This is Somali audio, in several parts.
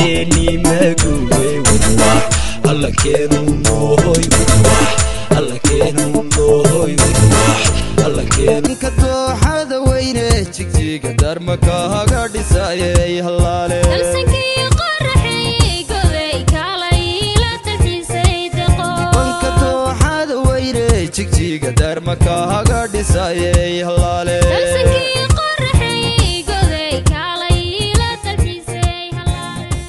Dalkeeni maguwe wadwax alla keenu noohoy wadwax alla keenu noohoy wadwax alla keenu Ka dooxada weyne Jigjiga darma kaaga dhisayay halaale. Dalsankii qoraxay goday kaalay la dalxiisay deqo. Banka dooxada weyne Jigjiga darma kaaga dhisayay halaale. Dalsankii qoraxay goday kaalay la dalxiisay halaale.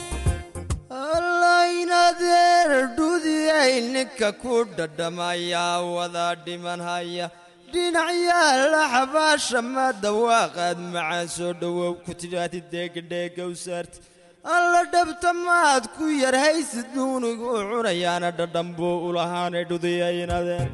Allaynadeer dhudiyay ninka ku dhadhamaya wada dhiman haya dhinacyaala xabaasha ma dawaaqaad macaan soo dhowow ku tidhaahdi deegadheega u saarti alla dhabta maad ku yar haysid nuunigu cunayaana dhadhan buu u lahaanay dhudiyaynadeer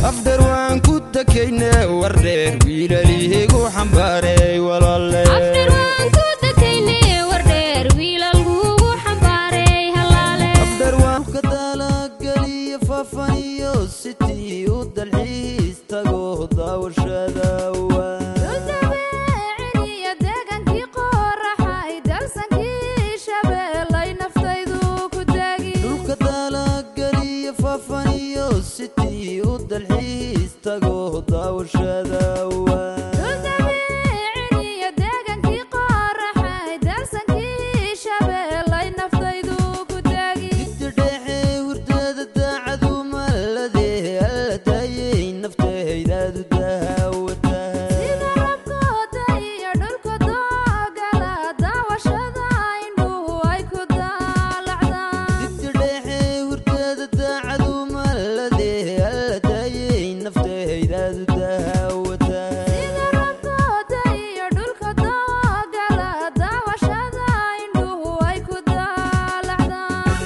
afdheer waan ku dakayne wardheer wiilalihigu xambaarey walaale. Afdheer waan ku dakaynay wardheer wiilal kugu xambaaray halaale. Afdheer waan ka dalageliyo faafaniyo sitii u dalxiis tago daawashada waa Duldabeeciniyo deegaankii qoraxay dalsankii shabeellay naftaydu ku taagi. Dhulka dalageliyo faafaniyo sitii u dalxiis tago daawashada waa Duldabeeciniyo deegaankii qoraxay dalsankii shabeellay naftaydu ku taagi. Digta dhexe hurdada daacadu maladee alla daayay naftaydaadu daawata. Sida roobkooda iyo dhulka doogala daawashada indhuhu ay ku daalacdaan. Digta dhexe hurdada daacadu maladee alla daayay naftaydaadu daawata. Sida roobkooda iyo dhulka doogala daawashada indhuhu ay ku daalacdaan.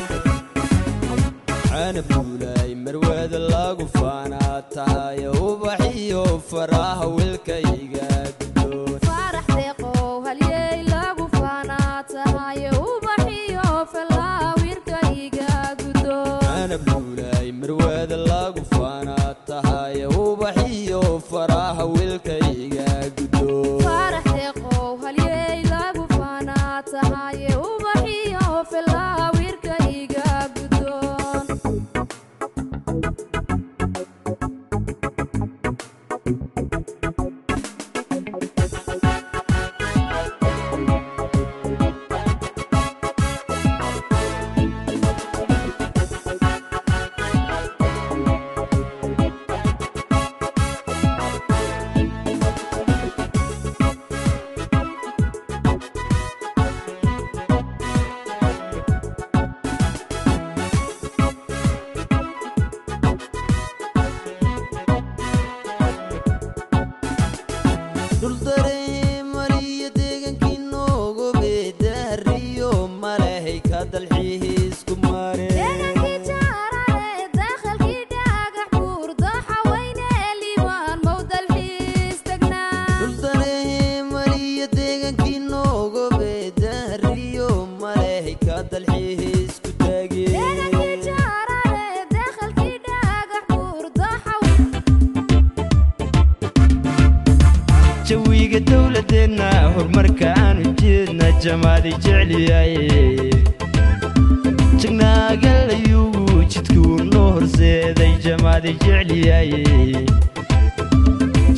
Canab luulay marwada lagu faanaa tahay ubaxiyo faraha wiilkayga guddoon. Farax deeqow halyey lagu faanaa tahay ubaxiyo falaawirkayga guddoon. Canab luulay marwada lagu faanaa tahay ubaxiyo faraha wiilkayga guddoon. Farax deeqow halyey lagu faanaa tahay ubaxiyo falaawirkayga guddoon. Dhul dareemariyo deegaankii noogu beedahriyo malahay ka dalxiis ku mare. Deegaankii jaarare dakhalkii dhagax buur dooxa weyne liibaan mow dalxiis tagnaa. Dhul dareemariyo deegaankii noogu beedahriyo malahay ka dalxiis ku taage. Deegaankii jaarare dakhalkii dhagax buur dooxa Jawiga dowladeenna horumarka aan ujeedna jamaadi jecliyaye jagnaagallayugu jidkuu noo horseeday jamaadi jecliyaye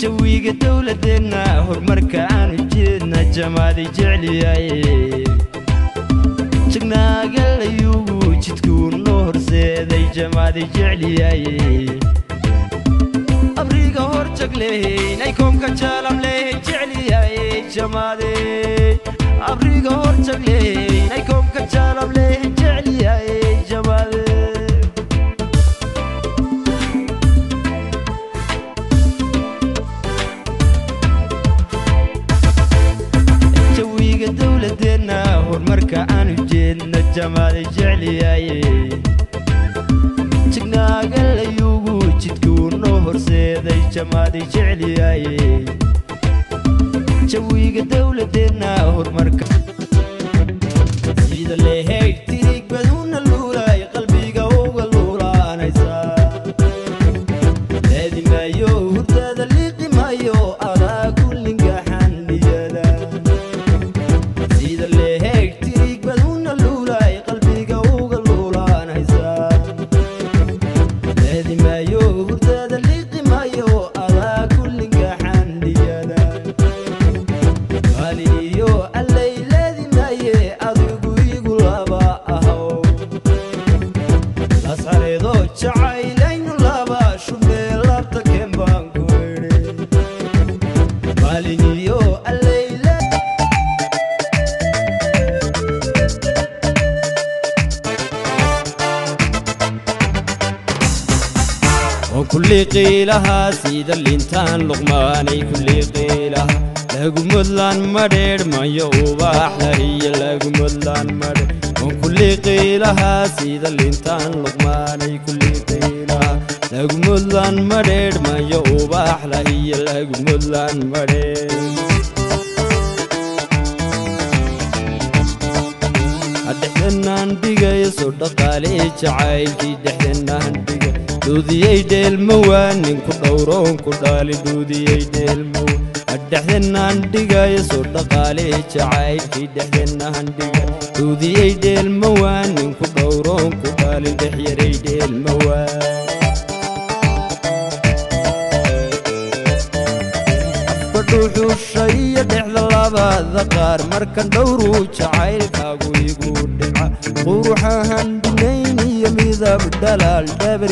jawiga dowladeenna horumarka aan ujeedna jamaadi jecliyaye jagnaagallayugu jidkuu noo horseeday jamaadi jecliyaye abriga hor jagleyn ay koomka jaalam leehay jecliyaye jamaade abriga hor jagleyn ay koomka jaalam leehay jecliyaye jamaade. Jawiga dowladeenna horumarka aan ujeedna jamaade jecliyaye jignaagallayugu jidkuu noo horseeday jamaadi jecliyaye jawiga dowladeenna horumarka sida leheyd tirig baduna luulay qalbiga uga luulaanaysa leedi maayo hurdada liiqi maayo adaa kullingaxan niyada sida leheyd tirig baduna luulay. Kulliqiilaha sida lintaan luqmaanay kulliqiilaha lagumudlaan madheedh mayo ubax lahiyo lagumudlaan madheedh on kulliqiilaha sida lintaan luqmaanay kulliqiilaha lagumudlaan madheedh mayo ubax lahiyo lagumudlaan madheedh. Dhexdanaan dhigay soo dhaqaaley jacaylkii dhexdanaan dhigay dhuudiyey dheelmawa ninku dhowroon ku dhaali dhuudiyey dheelmawa dhexdanaan dhigay soo dhaqaaley jacaylkii dhexdanaan dhigay dhuudiyey dheelmawa ninku dhowroon ku dhaali dhexyaray dheelmawa. Dhuxushaiyo dhexda labada qaar markan dhowruu jacaylkaagu igu dhica quruxahan dhinayn iyo midab dhalaal dhabar.